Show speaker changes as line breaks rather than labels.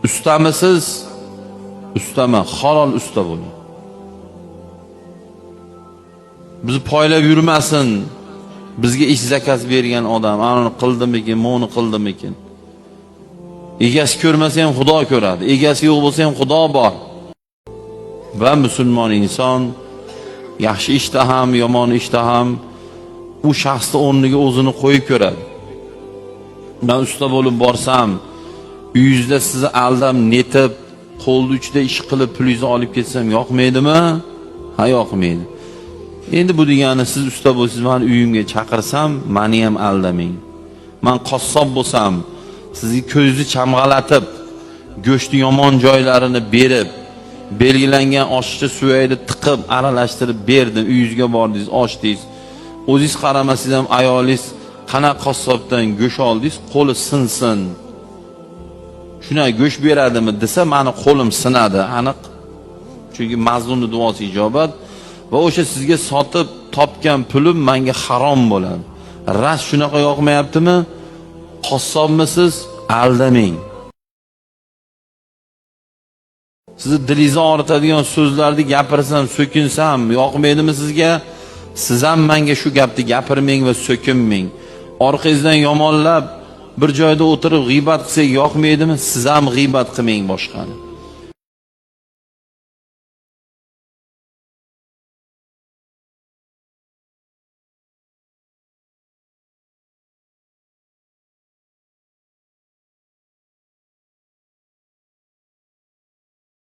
Ustamisiz? Ustama, halol usta bo'ling. Bizni poylab yurmasin. Bizga ish zakaz bergan odam, anani qildimikin, buni qildimikin. Egasi ko'rmasa ham Xudo ko'radi. Egasi yo'q bo'lsa ham Xudo bor. Va musulmon inson yaxshi ishda ham, yomon ishda ham u shaxsni o'rniga o'zini qo'yib ko'radi. Men usta bo'lib borsam, uyingizda sizni aldab, netib, qo'lni uchida ish qilib pulingizni olib ketsam yoqmaydimi? Ha, yoqmaydi. Endi bu degani siz usta bo'lsangiz, meni uyimga chaqirsam, meni ham aldamang. Men qassob bo'lsam, sizni ko'zingizni chamg'alatib, go'shtni yomon joylarini berib, belgilangan oshiqcha suvayni tiqib, aralashtirib berdim, uyingizga bordingiz, ochdingiz. O'zingiz qaramasangiz ham ayolingiz qanaqa qassobdan go'sht oldingiz, qo'li sinsin. Shuna go'sht beradimi desa, meni qo'lim sinadi, aniq. Chunki mazlumning duosi ijobat va o'sha sizga sotib topgan pulim menga harom bo'ladi. Rast shunaqa yoqmayaptimi? Qassobmisiz? Aldamang. Sizni dilingizni og'ritadigan so'zlarni gapirsam, so'kinsam, yoqmaydimi sizga? Siz ham menga shu gapni gapirmang va so'kinmang. Orqangizdan yomonlab bir joyda o'tirib g'iybat qilsak yoqmaydimi? Siz ham g'iybat qilmang boshqani.